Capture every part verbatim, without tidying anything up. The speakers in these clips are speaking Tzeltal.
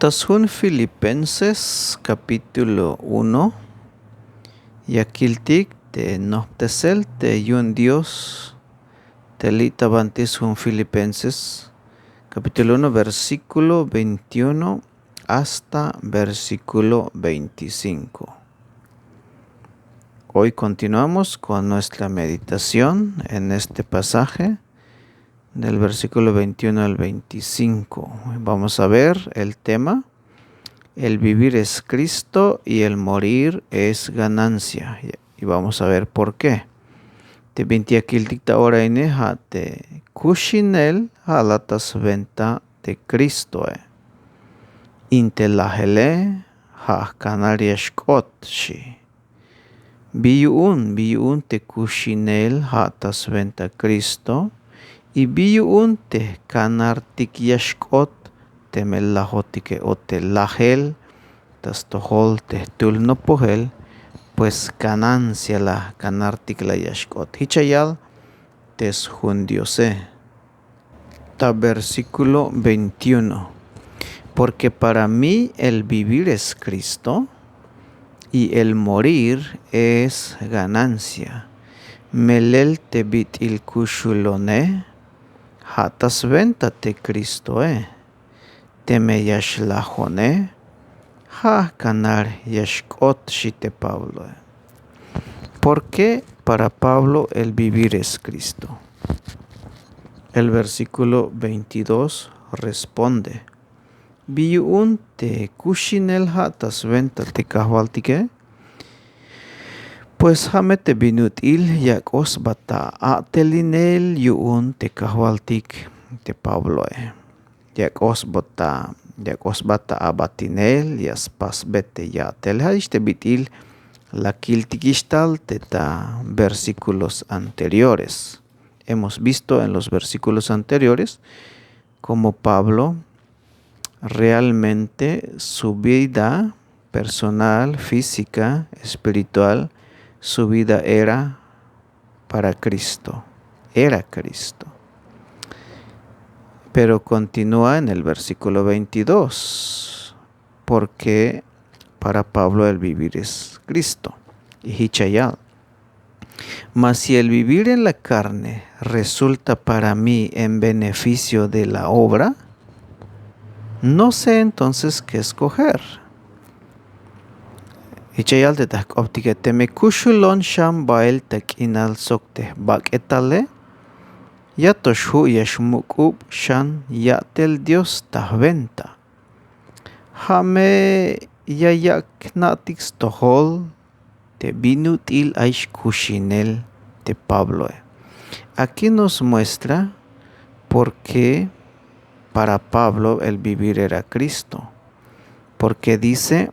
Ta sjun Filipenses capítulo uno, ya kiltik te nojptesel te yu'un Dios te li' ta banti sjun Filipenses capítulo uno, versículo veintiuno hasta versículo veinticinco. Hoy continuamos con nuestra meditación en este pasaje, del versículo veintiuno al veinticinco. Vamos a ver el tema: el vivir es Cristo y el morir es ganancia. Y vamos a ver por qué. Te binti ya kiltik ta ora ini ja' te kuxinel ja' la ta swenta te Cristoe. In te lajele ja' jkanal ya xk'ot, xi. Bi yu'un, bi yu'un te kuxinel ja' ta swenta Cristo, y bi yu'un te jkanartik ya xk'ot teme lajotike o te lajel ta stojol te jtul nopojel, pues ganancia la, jkanartik la ya xk'ot. Jich ya yal te sjun Diose. Ta versículo veintiuno. Porque para mí el vivir es Cristo y el morir es ganancia. Melel te bit'il kuxulone ja' ta swenta te Cristoe. Teme ya xlajone ja' jkanal ya xk'ot, xi te Pabloe. ¿Por qué para Pablo el vivir es Cristo? El versículo veintidós responde: Bi yu'un te kuxinel ja' ta swenta te Kajwaltike, pues ja' me te bin ut'il yak'oj sba ta a'telinel yu'un te Kajwaltik te Pabloe. Yak'oj sba ta, yak'oj sba ta abatinel ya spasbey te ya'tel. Ja'ix te bit'il la kiltikix tal te ta versículos anteriores. Hemos visto en los versículos anteriores cómo Pablo realmente su vida personal, física, espiritual, su vida era para Cristo. Era Cristo. Pero continúa en el versículo veintidós: porque para Pablo el vivir es Cristo. Y jich ya yal: Mas si el vivir en la carne resulta para mí en beneficio de la obra, no sé entonces qué escoger. Jich ya yal te ta jk'optike: Teme kuxulon xan bael ta k'inal sok te jbak'etale, ya to xju' ya xmuk'ub xan ya'tel Dios ta jwenta. Ja' me ya yak' jna'tik stojol te bin ut'il ay xkuxinel te Pabloe. Aquí nos muestra por qué para Pablo el vivir era Cristo. Porque dice: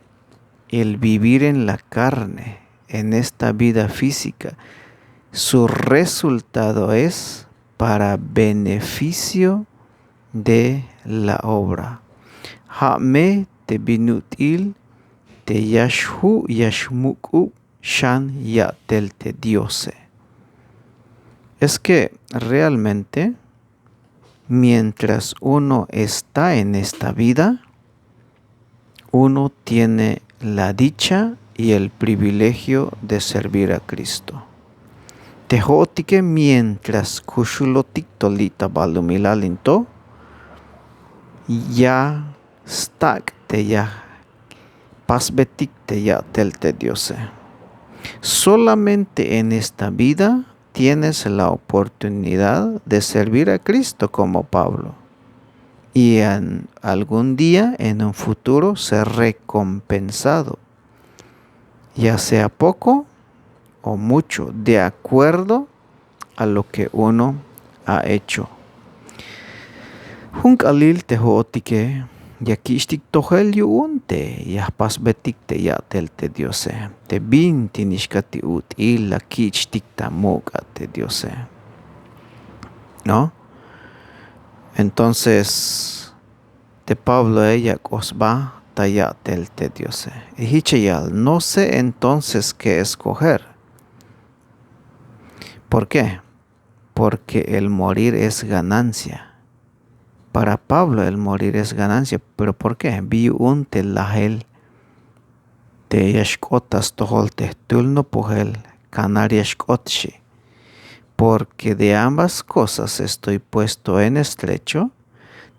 el vivir en la carne, en esta vida física, su resultado es para beneficio de la obra. Ja' me te bin ut'il te ya xju' ya xmuk'ub xan ya'tel te Diose. Es que realmente, mientras uno está en esta vida, uno tiene la dicha y el privilegio de servir a Cristo. Te jo'otike mientras kuxulotik to li' ta balumilal in to, ya stak' te ya pasbetik te ya'tel te Diose. Solamente en esta vida tienes la oportunidad de servir a Cristo como Pablo. Y en algún día, en un futuro, ser recompensado, ya sea poco o mucho, de acuerdo a lo que uno ha hecho. Jun k'alil te jo'otike ya kich'tik tojel yu'un te ya jpasbetik te ya'tel te Diose. Te binti nixkati ut'il la kich'tik ta muk'a te Diose, ¿no? Entonces te Pabloe yak'oj sba ta ya'tel te Diose. Y jich ya yal: No sé entonces qué escoger. ¿Por qué? Porque el morir es ganancia. Para Pablo el morir es ganancia. Pero ¿por qué? Bi yu'un te lajel te ya xk'ot ta stojol te jtul nopojel kanal ya xk'ot xi'. Porque de ambas cosas estoy puesto en estrecho,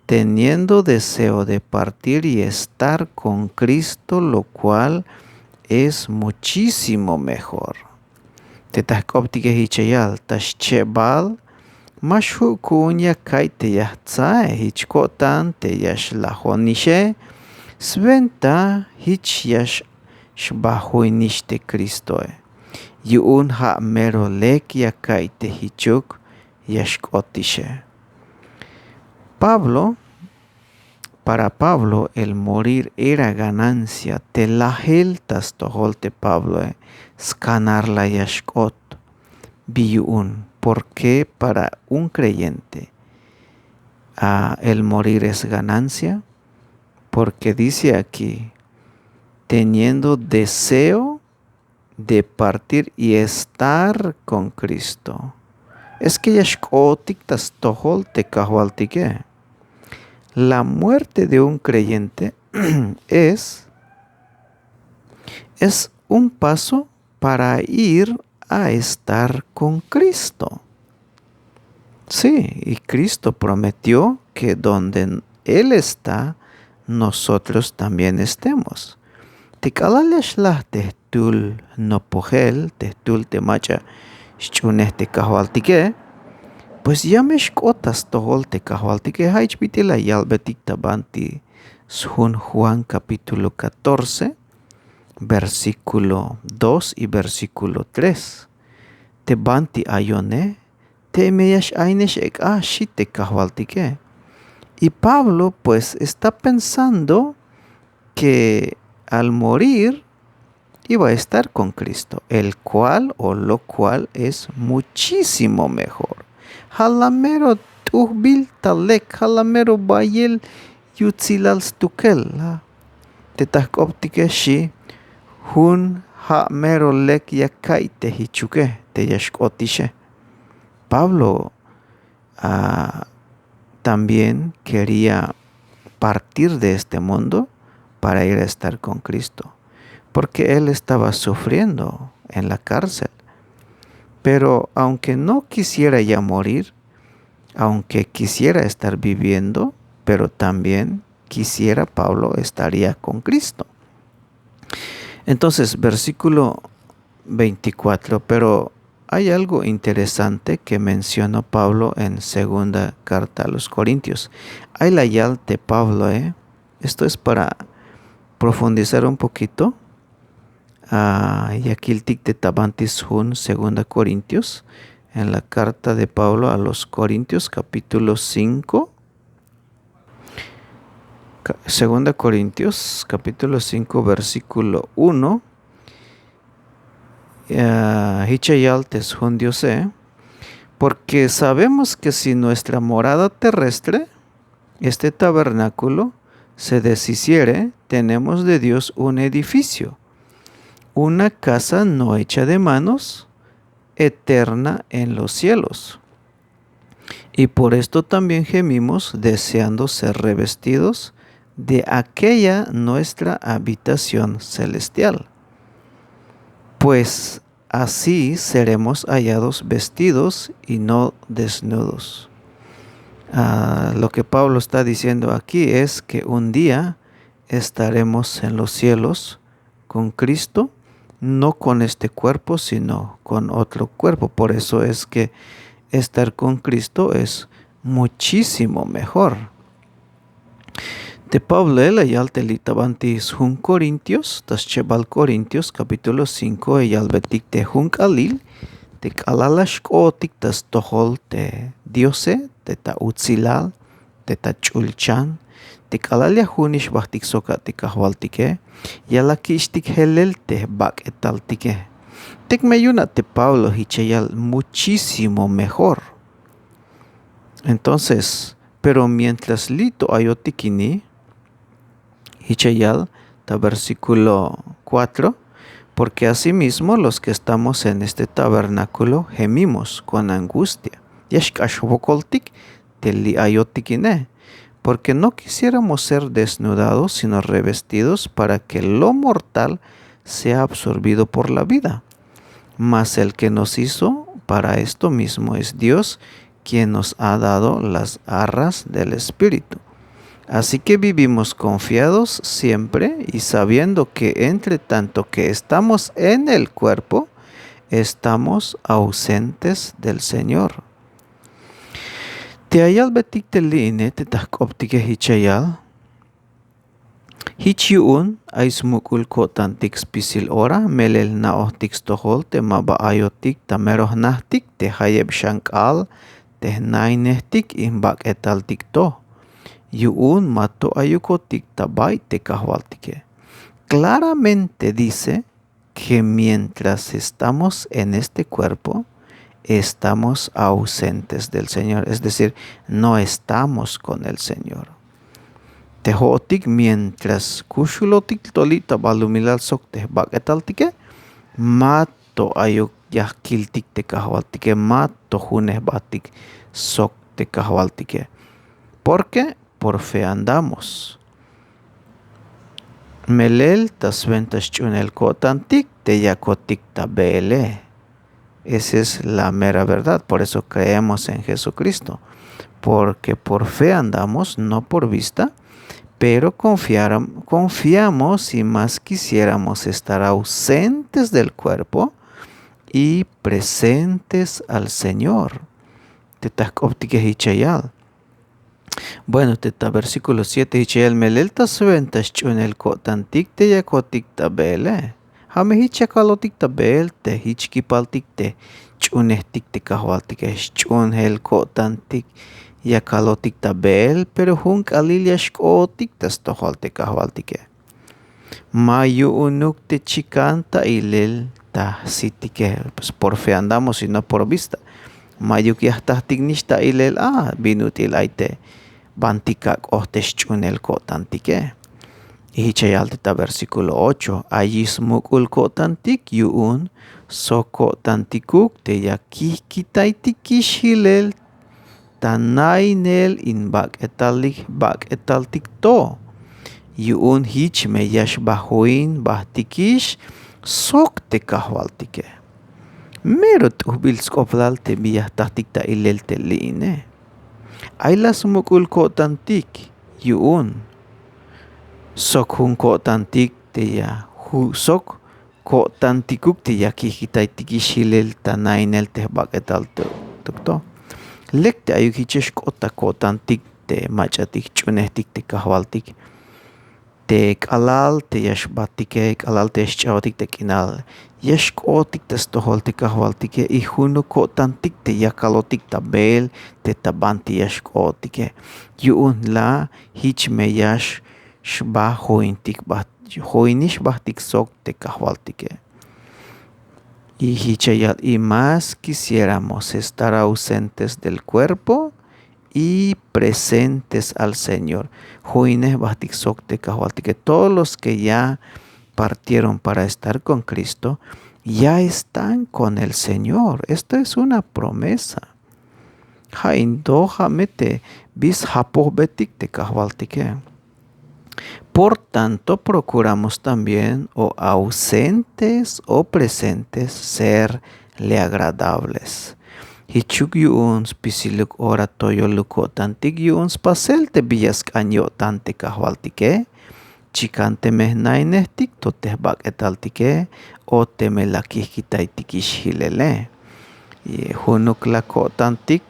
teniendo deseo de partir y estar con Cristo, lo cual es muchísimo mejor. Te ta jk'optike jich ya yal ta schebal, ma xju' ku'un ya ka'iy te ya jtsae jich ko'tan te ya xlajonixe, swenta jich ya xbajuinix te Cristoe. Yu'un ja' mero lek ya ka'iy te jichuk ya xk'otixe. Pablo, para Pablo el morir era ganancia. Te lajel ta stojol te Pabloe, skanar la ya xk'ot. Bi yu'un? ¿Por qué para un creyente ah, el morir es ganancia? Porque dice aquí, teniendo deseo de partir y estar con Cristo. Es que ya xk'otik ta stojol te Kajwaltike. La muerte de un creyente es, es un paso para ir a estar con Cristo. Sí, y Cristo prometió que donde Él está, nosotros también estemos. Te k'alal ya xlaj te jtul nopojel, te jtul te mach'a xch'unej te Kajwaltike, pues ya me xk'ot ta stojol te Kajwaltike. Ja' jich bit'il la yalbetik ta banti sjun Juan capítulo catorce, versículo dos y versículo tres. Te banti ayone, teme ya x-ainex ek a, xi te Kajwaltike. Y Pablo pues está pensando que al morir iba a estar con Cristo, el cual o lo cual es muchísimo mejor. Ja' la mero t'ujbil ta lek, ja' la mero bayel yutsilal stukel. Te ta jk'optike xi, jun ja' mero lek ya ka'iy te jichuke te ya xk'otixe. Pablo ah, también quería partir de este mundo para ir a estar con Cristo, porque él estaba sufriendo en la cárcel. Pero aunque no quisiera ya morir, aunque quisiera estar viviendo, pero también quisiera Pablo estaría con Cristo. Entonces, versículo veinticuatro, pero hay algo interesante que mencionó Pablo en segunda carta a los Corintios. Ay la yal te Pablo, ¿eh? Esto es para profundizar un poquito. Ah, ya kiltik te ta banti sjun segunda Corintios, en la carta de Pablo a los Corintios, capítulo cinco. Ca-, segunda Corintios, capítulo cinco, versículo uno. Ah, jich ya yal te sjun Diose, porque sabemos que si nuestra morada terrestre, este tabernáculo, se deshiciere, tenemos de Dios un edificio, una casa no hecha de manos, eterna en los cielos. Y por esto también gemimos deseando ser revestidos de aquella nuestra habitación celestial. Pues así seremos hallados vestidos y no desnudos. Ah, lo que Pablo está diciendo aquí es que un día estaremos en los cielos con Cristo, no con este cuerpo, sino con otro cuerpo. Por eso es que estar con Cristo es muchísimo mejor. Te Pablo la yal te li' ta banti sjun Corintios, ta schebal Corintios, capítulo cinco, ya yalbetik te jun k'aalil, te k'alal la xk'ootik ta stojol te Diose, te ta utsilal, te ta ch'ulchan, te k'alal ya junix bajtik sok a te Kajwaltike, ya la kich'tik jelel te jbak'etaltike. Tek me yu'un a te Pablo jich ya yal muchísimo mejor. Entonces, pero mientras li' to ayotik ini, jich ya yal ta versículo cuatro, porque asimismo los que estamos en este tabernáculo gemimos con angustia. Ya xk'ax jwokoltik te li' ayotik ine, porque no quisiéramos ser desnudados, sino revestidos, para que lo mortal sea absorbido por la vida. Mas el que nos hizo para esto mismo es Dios, quien nos ha dado las arras del Espíritu. Así que vivimos confiados siempre y sabiendo que entre tanto que estamos en el cuerpo, estamos ausentes del Señor. Te ya yalbetik te li'ine, te ta jk'optike jich ya yal. Jich yu'un ay smuk'ul ko'tantik spisil ora, melel jna'ojtik stojol te ma ba ayotik ta mero jnajtik te jayeb xan k'aal te jnainejtik in bak'etaltik to. Yu'un ma to ayukotik ta bay te kajwaltike. Claramente dice que mientras estamos en este cuerpo, estamos ausentes del Señor, es decir, no estamos con el Señor. Te jo'otik mientras kuxulotik to li' ta balumilal sok te jbak'etaltike, ma to ayuk ya kiltik te kajwaltike, ma to june jbatik sok te kajwaltike. ¿Por qué? Por fe andamos. Melel ta swenta sch'uunel ko'tantik te yakotik ta beele. Esa es la mera verdad. Por eso creemos en Jesucristo. Porque por fe andamos, no por vista, pero confiar- confiamos y más quisiéramos estar ausentes del cuerpo y presentes al Señor. Te ta jk'optike jich ya yal. Bueno, te ta versículo siete jich ya yal: melel ta swenta sch'uunel ko'tantik te yakotik ta beele. Ja' me jich ya kalotik ta beel te jich kipaltik te ch'uunejtik te kajwaltike, sch'uunel ko'tantik ya kalotik ta beel, pero jun k'aalil ya xk'ootik ta stojol te kajwaltike. Ma yu'unuk te chikan ta ilel ta jsitike, pues por fe andamos y no por vista. Ma'yuk ya jtatik nix ta ilel a bin ut'il ay te banti kak'oj te sch'uunel ko'tantike. Y jich ya yal te ta versículo ocho: ayix smuk'ul ko'tantik yu'un sok ko'tantikuk te ya kijkitaytikix jilel ta nainel in bak'etal- bak'etaltik to. Yu'un jich me ya xba join jbatikix sok te kajwaltike. Mero t'ujbil sk'oplal te bi ya jtatik ta ilel te li'ine. Ay la smuk'ul ko'tantik yu'un sok jun ko'tantik te ya ju- sok ko'tantikuk te ya kijkitaytikix jilel ta nainel te jbak'etal tu- tuk to. Lek te ayuk jich ya xk'ot ta ko'tantik te mach'atik ch'uunejtik te kajwaltik, te k'alal te ya xbatike, k'alal te ya xch'aotik te k'inal, ya xk'ootik ta stojol te kajwaltike, y junuk ko'tantik te ya kalotik ta beel te ta banti ya xk'ootike. Yu'un la jich me ya x- xba jointik ba- joinix jbatik sok te kajwaltike. Y jich ya yal: y más quisiéramos estar ausentes del cuerpo y presentes al Señor. Joinej jbatik sok te kajwaltike. Todos los que ya partieron para estar con Cristo ya están con el Señor. Esto es una promesa. Ja' in to ja' me te bi sjapojbetik te kajwaltike. Por tanto, procuramos también, o ausentes o presentes, serle agradables. Jichuk yu'un spisiluk ora to yoluk ko'tantik yu'un spasel te bi ya sk'an yo'tan te kajwaltike, chikan teme jnainejtik to te jbak'etaltike o teme la kijkitaytikix jilele. Y junuk la ko'tantik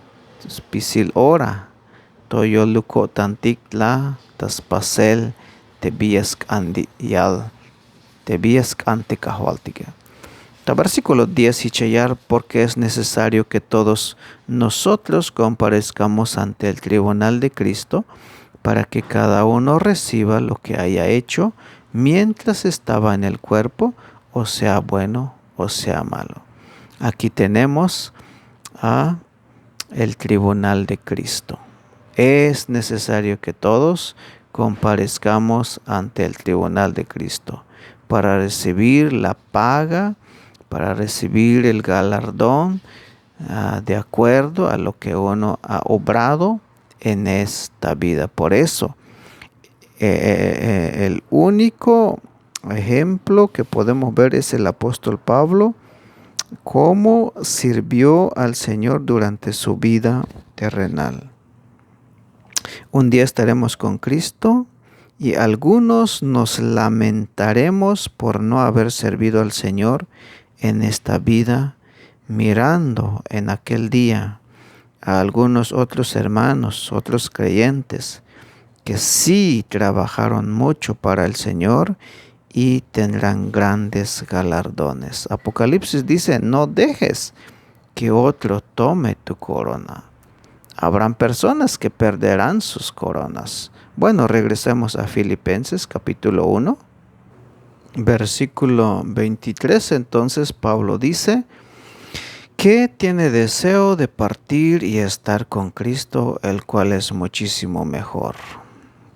spisil ora to yoluk ko'tantik la ta spasel te bi ya sk'an di- yal, te bi ya sk'an te kajwaltike. Ta versículo diez jich ya yal: porque es necesario que todos nosotros comparezcamos ante el tribunal de Cristo, para que cada uno reciba lo que haya hecho mientras estaba en el cuerpo, o sea bueno o sea malo. Aquí tenemos a el tribunal de Cristo. Es necesario que todos comparezcamos ante el tribunal de Cristo para recibir la paga, para recibir el galardón, ah, de acuerdo a lo que uno ha obrado en esta vida. Por eso, eh, eh, eh, el único ejemplo que podemos ver es el apóstol Pablo, cómo sirvió al Señor durante su vida terrenal. Un día estaremos con Cristo y algunos nos lamentaremos por no haber servido al Señor en esta vida, mirando en aquel día a algunos otros hermanos, otros creyentes, que sí trabajaron mucho para el Señor y tendrán grandes galardones. Apocalipsis dice: "No dejes que otro tome tu corona". Habrán personas que perderán sus coronas. Bueno, regresemos a Filipenses capítulo uno, versículo veintitrés. Entonces Pablo dice que tiene deseo de partir y estar con Cristo, el cual es muchísimo mejor.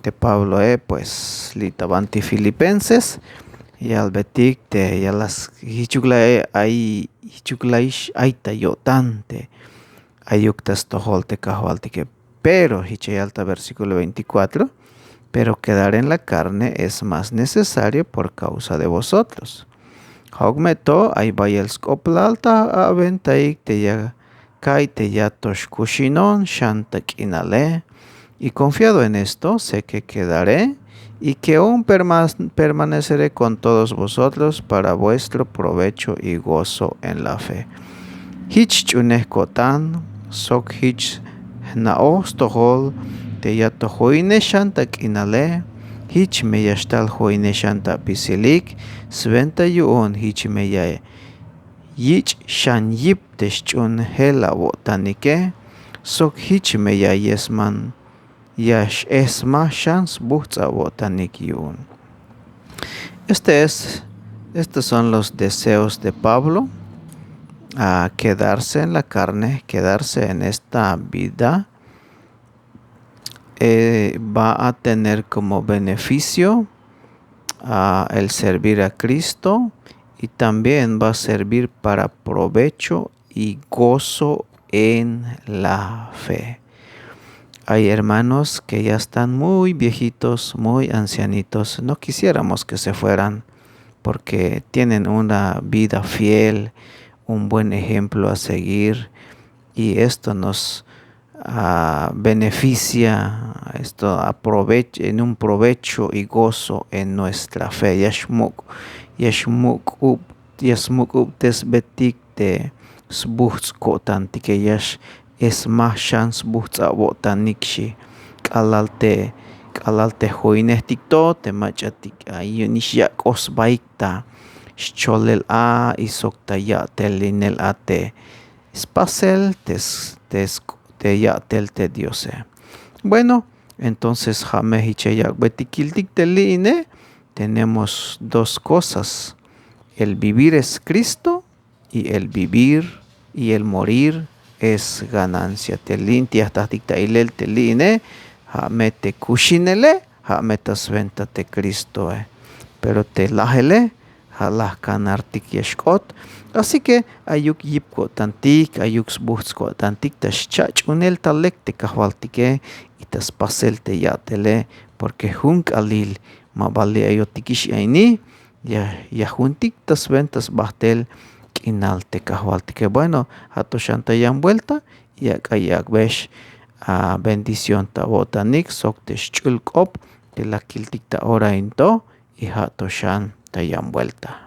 Te Pablo, eh, pues, li' ta banti Filipenses, yalbetik te ya la, jichuk la, eh, ay, jichuk la ix ay ta yo'tan te ayuk ta stojol te Kajwaltike. Pero jich ya yal ta versículo veinticuatro: "Pero quedar en la carne es más necesario por causa de vosotros". Ja'uk me to ay bayel sk'oplal ta awentaik te ya ka'iy te ya to xkuxinon xan ta k'inale. Y confiado en esto, sé que quedaré y que aún perma-, permaneceré con todos vosotros para vuestro provecho y gozo en la fe. Jich ch'unej ko'tan sok jich jna'oj stojol te ya to joyine xan ta k'inale, jich me ya xtal joyine xan ta apisilik, swenta yu'un jich me ya yich' xan yip te xch'uunjel awo'tanike, sok jich me ya yesman, ya x'esmaj xan sbujts' awo'tanik yu'un. Este es, estos son los deseos de Pablo, a quedarse en la carne, quedarse en esta vida, eh, va a tener como beneficio, ah, el servir a Cristo, y también va a servir para provecho y gozo en la fe. Hay hermanos que ya están muy viejitos, muy ancianitos. No quisiéramos que se fueran, porque tienen una vida fiel, un buen ejemplo a seguir, y esto nos, ah, beneficia, esto aprovecha en un provecho y gozo en nuestra fe. Ya xmuk', ya xmuk'ub, ya smuk'ubtesbetik te sbujts' ko'tantike, ya x'esmaj xan sbujts' awo'tanik xi. K'alal te, k'alal te joyinejtik to te mach'atik ay yu'un nix yak'oj sbaik ta xcholel a y sok ta ya'telinel a te spasel te s-, te sk-, te ya'tel te Diose. Bueno, entonces ja' me jich ya yak'betik kiltik te li'ine. Tenemos dos cosas. El vivir es Cristo y el vivir y el morir es ganancia. Te li'in te ya jtatik ta ilel te li'ine, ja' me te kuxinele, ja' me ta swenta te Cristoe. Pero te lajele, ja' laj kanartik ya xk'ot. Así que ayuk yip ko'tantik, ayuk sbujts' ko'tantik ta xcha'ch'unel ta lek te Kajwaltike y ta spasel te ya'tele, porque jun k'alil ma ba li' ayotikix a ini, ya, ya juntik ta swenta sbajtel k'inal te Kajwaltike. Bueno, ja' to xan ta yan vuelta, ya ak'a yak'bex a bendición ta awo'tanik sok te xch'ul k'op te la kiltik ta ora in to, y ja' to xan ta yan vuelta.